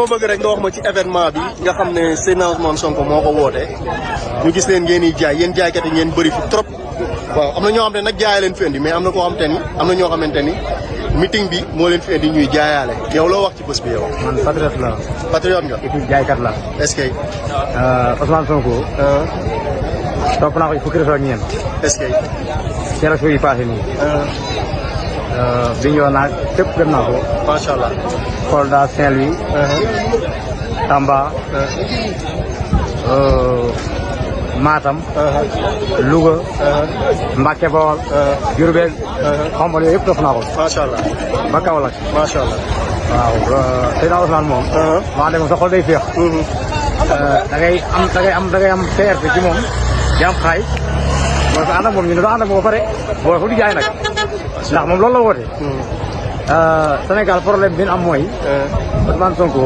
dama bëgg rek nga wax ma ci événement bi nga xam ne Seydina Ousmane Sonko moo ko woote ñu gis leen ngeen di jaay yéen jaaykat yi ngeen bëri fi trop waaw am na ñoo xam ne nag jaay leen fi indi mais am na koo xamante ni am na ñoo xamante ni meeting bi moo leen fi indi ñuy jaayaale yow loo wax ci bés bi yow. man patriote la. patriote nga. et puis jaaykat la. est-ce que. Ousmane Sonko. topp naa ko fukki réseau ak ñeent. est-ce que. ci élection yi passé nii. bi ñëwoon naa képp dem naa ko. macha allah. Kolda Saint-Louis. Tamba. Matam. Louga. Mbacke Bawol. Diourbel. Xombol yooyu yëpp topp naa ko. macha allah. ba Kaolack. macha allah. waaw Seydina Ousmane moom. maa dem sa xol day féex. da ngay am fierté ci moom. di am xaay. mooy ko ànd ak moom ñu ne doo ànd ak moom ba pare booy fu di jaay nag. ndax moom loolu la woote. Sénégal problème bi ñu am mooy. Ousmane Sonko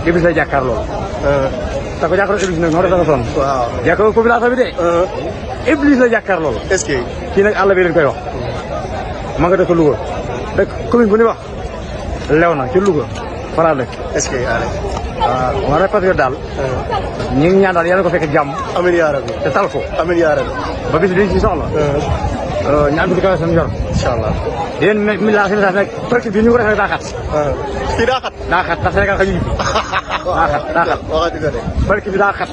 Iblis lay jàkkaar loolu. te ko jàkkaarloo Iblis nag moo def da nga sonn. waaw jàkkaarloo population bi de. Iblis lay jàkkaar loolu. est-ce que. kii nag àll bi leen koy wax. ma nga dëkk Louga dëkk commune bu ñuy wax lew na ci Louga faraa dëkk. est-ce que allez. waaw ma ne patriote daal. ñu ngi ñaan daal yàlla ko fekk jàmm. amiin yaa rabbi. te tal ko. amiin yaa rabbi. ba bis bi ci soxla. ñaan ko ci kaw seen yor. incha allah. di leen message nag presque bi ñu ko defee daa xat. kii daa xat. daa xat ndax Sénégal xajuñu fi. daa xat. waxati ko de. presque bi daa xat.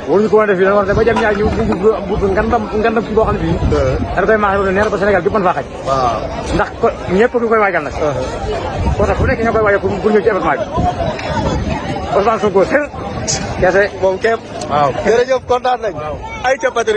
waruñu ko woon def fii dañu war a ba jëm ñaar ñu bu ngandam boo xam ne bii. dañ koy maaxee ba neer ba Sénégal gépp mën faa xaj. waaw. ndax ko ñëpp ñu koy waajal nag. moo tax fu nekk ñoo koy waajal pour ñëw ci événement bi. Ousmane Sonko kese. moom képp. waaw jërëjëf kontaan nañ. ay ca